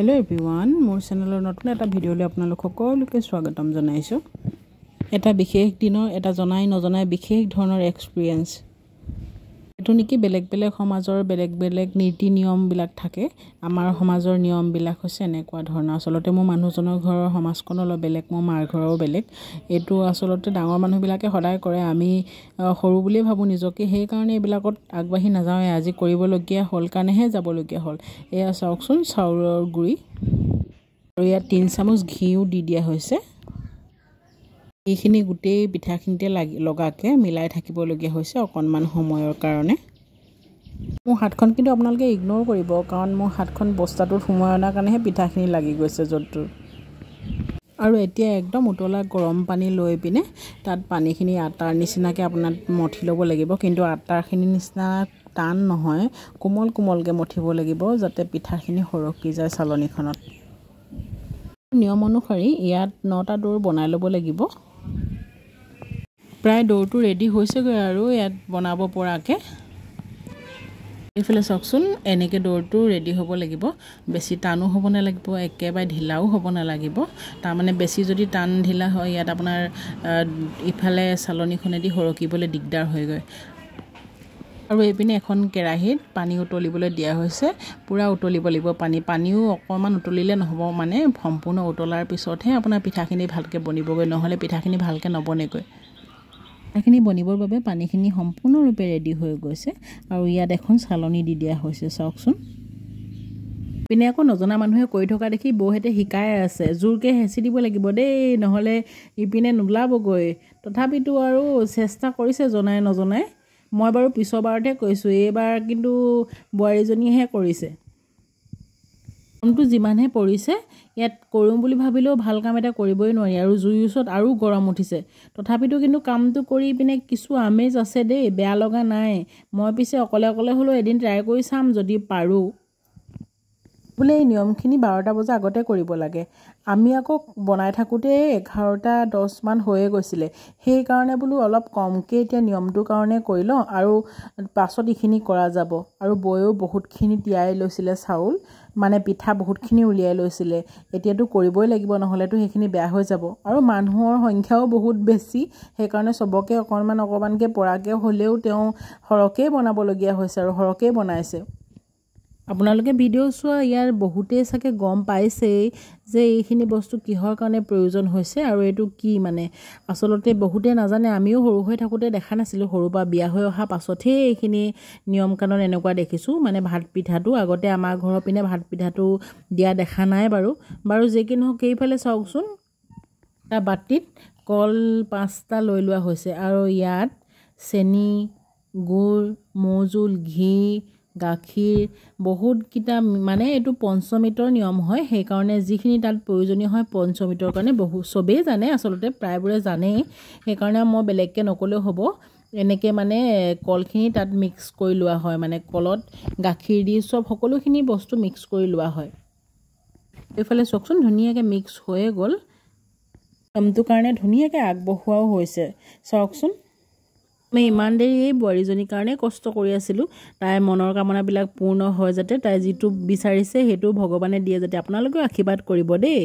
Hello' everyone, মোৰ চেনেলৰ নতুন এটা ভিডিঅ'লৈ আপোনালোক সকলোকে স্বাগতম জনাইছোঁ। এটা বিশেষ দিনৰ এটা জনাই নজনাই বিশেষ ধৰণৰ এক্সপিৰিয়েঞ্চ। এইটো নেকি বেলেগ বেলেগ সমাজৰ বেলেগ বেলেগ নীতি নিয়মবিলাক থাকে। আমাৰ সমাজৰ নিয়মবিলাক হৈছে এনেকুৱা ধৰণৰ। আচলতে মোৰ মানুহজনৰ ঘৰৰ সমাজখন অলপ বেলেগ, মোৰ মাৰ ঘৰৰো বেলেগ। এইটো আচলতে ডাঙৰ মানুহবিলাকে সদায় কৰে, আমি সৰু বুলিয়ে ভাবোঁ নিজকে, সেইকাৰণে এইবিলাকত আগবাঢ়ি নাযাওঁৱে। আজি কৰিবলগীয়া হ'ল কাৰণেহে যাবলগীয়া হ'ল। এয়া চাওকচোন, চাউলৰ গুড়ি আৰু ইয়াত 3 চামুচ ঘিও দি দিয়া হৈছে। এইখিনি গোটেই পিঠাখিনিতে লগাকৈ মিলাই থাকিবলগীয়া হৈছে অকণমান সময়ৰ কাৰণে। মোৰ হাতখন কিন্তু আপোনালোকে ইগন'ৰ কৰিব, কাৰণ মোৰ হাতখন বস্তাটোত সোমোৱাই অনাৰ কাৰণেহে পিঠাখিনি লাগি গৈছে য'ত। আৰু এতিয়া একদম উতলা গৰম পানী লৈ পিনে তাত পানীখিনি আটাৰ নিচিনাকৈ আপোনাৰ মঠি ল'ব লাগিব, কিন্তু আটাৰখিনিৰ নিচিনা টান নহয়, কোমল কোমলকৈ মঠিব লাগিব যাতে পিঠাখিনি সৰকি যায় চালনীখনত। নিয়ম অনুসৰি ইয়াত 9টা দৌৰ বনাই ল'ব লাগিব। প্ৰায় দৌৰটো ৰেডি হৈছেগৈ আৰু ইয়াত বনাব পৰাকৈ। এইফালে চাওকচোন, এনেকৈ দৌৰটো ৰেডি হ'ব লাগিব। বেছি টানো হ'ব নালাগিব, একেবাৰে ঢিলাও হ'ব নালাগিব। তাৰমানে বেছি যদি টান ঢিলা হয়, ইয়াত আপোনাৰ ইফালে চালনীখনেদি সৰকিবলৈ দিগদাৰ হয়গৈ। আৰু এইপিনে এখন কেৰাহীত পানী উতলিবলৈ দিয়া হৈছে। পূৰা উতলিব লাগিব পানী। পানীও অকণমান উতলিলে নহ'ব, মানে সম্পূৰ্ণ উতলাৰ পিছতহে আপোনাৰ পিঠাখিনি ভালকৈ বনিবগৈ, নহ'লে পিঠাখিনি ভালকৈ নবনেগৈ। পিঠাখিনি বনিবৰ বাবে পানীখিনি সম্পূৰ্ণৰূপে ৰেডি হৈ গৈছে আৰু ইয়াত এখন চালনী দি দিয়া হৈছে। চাওকচোন, পিনে আকৌ নজনা মানুহে কৰি থকা দেখি বৌহেঁতে শিকাই আছে, জোৰকৈ হেঁচি দিব লাগিব দেই, নহ'লে ইপিনে নোলাবগৈ। তথাপিতো আৰু চেষ্টা কৰিছে জনাই নজনাই। মই বাৰু পিছৰ বাৰতহে কৈছোঁ, এইবাৰ কিন্তু বোৱাৰীজনীয়েহে কৰিছে। গৰমটো যিমানহে পৰিছে, ইয়াত কৰোঁ বুলি ভাবিলেও ভাল কাম এটা কৰিবই নোৱাৰি, আৰু জুইৰ ওচৰত আৰু গৰম উঠিছে। তথাপিতো কিন্তু কামটো কৰি পিনে কিছু আমেজ আছে দেই, বেয়া লগা নাই। মই পিছে অকলে অকলে হ'লেও এদিন ট্ৰাই কৰি চাম যদি পাৰোঁ। বোলে এই নিয়মখিনি 12টা বজাৰ আগতে কৰিব লাগে। আমি আকৌ বনাই থাকোঁতে 11টা 10মান হৈয়ে গৈছিলে, সেইকাৰণে বোলো অলপ কমকৈ এতিয়া নিয়মটোৰ কাৰণে কৰি লওঁ আৰু পাছত এইখিনি কৰা যাব। আৰু বৌয়েও বহুতখিনি তিয়াই লৈছিলে চাউল, মানে পিঠা বহুতখিনি উলিয়াই লৈছিলে। এতিয়াতো কৰিবই লাগিব, নহ'লেতো সেইখিনি বেয়া হৈ যাব। আৰু মানুহৰ সংখ্যাও বহুত বেছি, সেইকাৰণে চবকে অকণমান অকণমানকৈ পৰাকৈ হ'লেও তেওঁ সৰহকৈয়ে বনাবলগীয়া হৈছে আৰু সৰহকৈয়ে বনাইছে। আপোনালোকে ভিডিঅ' চোৱা ইয়াৰ বহুতেই চাগে গম পাইছেই যে এইখিনি বস্তু কিহৰ কাৰণে প্ৰয়োজন হৈছে আৰু এইটো কি। মানে আচলতে বহুতে নাজানে, আমিও সৰু হৈ থাকোঁতে দেখা নাছিলোঁ। সৰুৰ পৰা বিয়া হৈ অহা পাছতহে এইখিনি নিয়ম কানুন এনেকুৱা দেখিছোঁ। মানে ভাত পিঠাটো আগতে আমাৰ ঘৰৰ পিনে ভাত পিঠাটো দিয়া দেখা নাই বাৰু। বাৰু যি কি নহওক, সেইফালে চাওকচোন, এটা বাতিত কল 5টা লৈ লোৱা হৈছে আৰু ইয়াত চেনি, গুড়, মৌজোল, ঘি, গাখীৰ বহুতকেইটা, মানে এইটো পঞ্চমৃতৰ নিয়ম হয়, সেইকাৰণে যিখিনি তাত প্ৰয়োজনীয় হয় পঞ্চমৃতৰ কাৰণে বহু চবেই জানে, আচলতে প্ৰায়বোৰে জানেই, সেইকাৰণে মই বেলেগকৈ নক'লেও হ'ব। এনেকৈ মানে কলখিনি তাত মিক্স কৰি লোৱা হয়, মানে কলত গাখীৰ দি চব সকলোখিনি বস্তু মিক্স কৰি লোৱা হয়। এইফালে চাওকচোন, ধুনীয়াকৈ মিক্স হৈয়ে গ'ল। নিয়মটোৰ কাৰণে ধুনীয়াকৈ আগবঢ়োৱাও হৈছে। চাওকচোন, আমি ইমান দেৰি এই বোৱাৰীজনীৰ কাৰণেই কষ্ট কৰি আছিলোঁ, তাইৰ মনৰ কামনাবিলাক পূৰ্ণ হয় যাতে, তাই যিটো বিচাৰিছে সেইটো ভগৱানে দিয়ে যাতে। আপোনালোকেও আশীৰ্বাদ কৰিব দেই।